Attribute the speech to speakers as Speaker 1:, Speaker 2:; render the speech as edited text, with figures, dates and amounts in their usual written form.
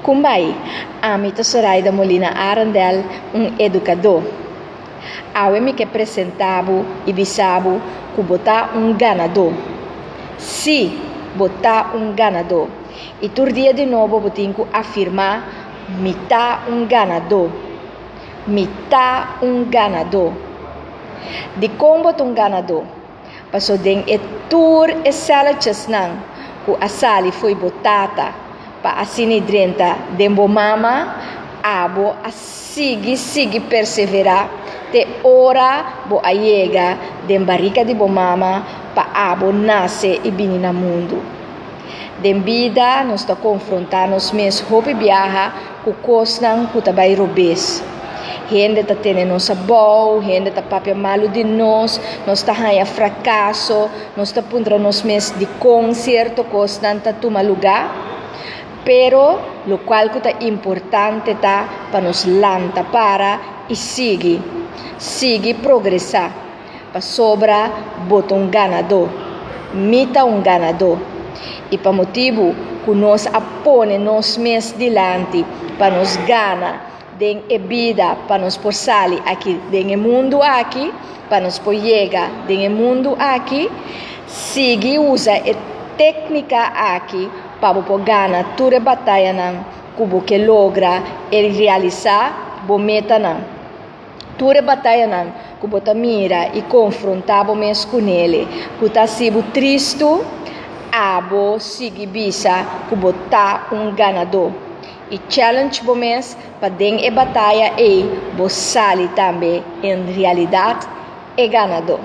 Speaker 1: Kumbai, ami ta Soraida Molina Arendel, un edukadó. Awe mi ke presentá bo i bisa bo ku bo ta un ganadó. Sí, bo ta un ganadó. I tur dia di nobo bo tin ku afirmá, Mi ta un ganadó. Mi ta un ganadó. Dikon bo ta un ganadó? Paso den e tur e celletjesnan ku a sali fo'i bo tata pa asina i drenta den bo mama, abo a sigui sigui perseverá te ora bo a yega den barika di bo mama pa abo nase i bini na mundu. Den bida nos ta konfrontá nos mes hopi biaha ku kosnan ku ta bai robes. Hende ta tene nos abou, hende ta papia malu di nos, nos ta haña frakaso, nos ta puntra nos mes dikon sierto kosnan ta tuma lugá. Pero lokual ku ta importante ta pa nos lanta para i sigui, sigui progresá. Pasobra bo ta un ganadó. Mi ta un ganadó. I pa motibu ku nos a pone nos mes dilanti pa nos gana den e bida, pa nos por sali aki den e mundu aki, pa nos por yega den e mundu aki, sigui usa e téknika aki pa bo por gana tur e batayanan ku bo ke logra i realisá bo metanan. Tur e batayanan ku bo ta mira i konfrontá bo mes ku nele ku ta hasi bo tristu, abo sigui bisa ku bo ta un ganadó i challenge bo mes pa den e bataya ei bo sali tambe en realidat e ganadó.